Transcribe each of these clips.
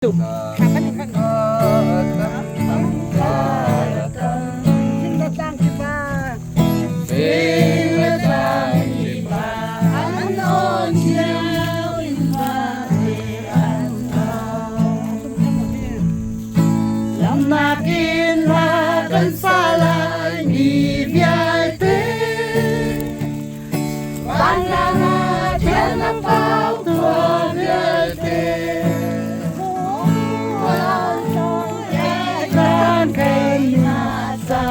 Tuk. Lamnak in hla kan sa lai mi vialte Vanlang ah thial na pau khua vialte Kan keimah ca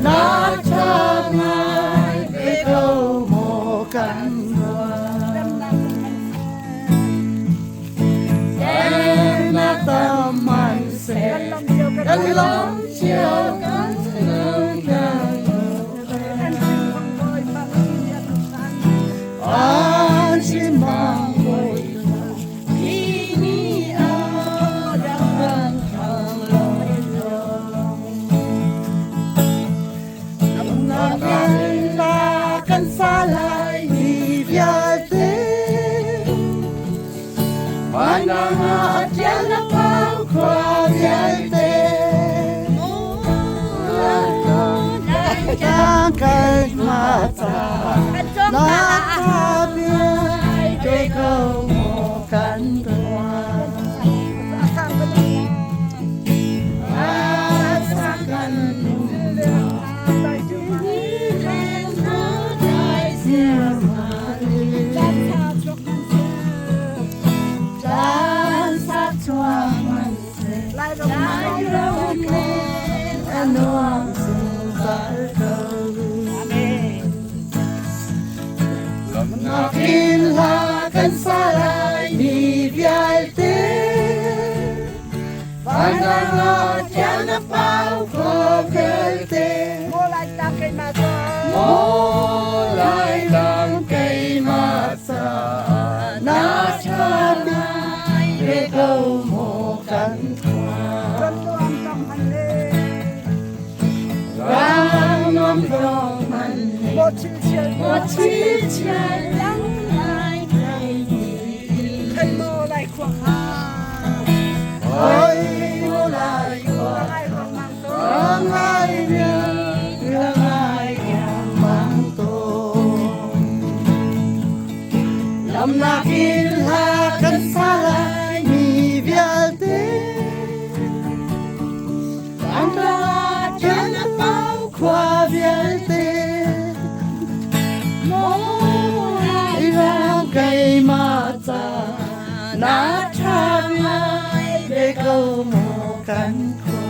na ṭha ngai ve ko maw kan Nak tam man seh kan lawm cio kan An chimang bawipa hi ni ah kan thang la kan sa lai mi vialte Vanang ah tial na pau khua vialte Kai ma cha na tha bia te ko mo kan tua Ngakinn hla kan sa lai mi vialte Vangang ah thial na pau kho vialte Maw lai tang keimah ca na ṭha ve ko maw kan khua Rang nuam dong man Maw chil lang lai Thai maw lai khua kha Oi maw lai khua Rang lai riang lai mang to Lamnak in hla kan sa lai mi vialte Tangka tian a pau khua vialte Maw rang keimah ca na ṭha ngai ve ko maw kan khua.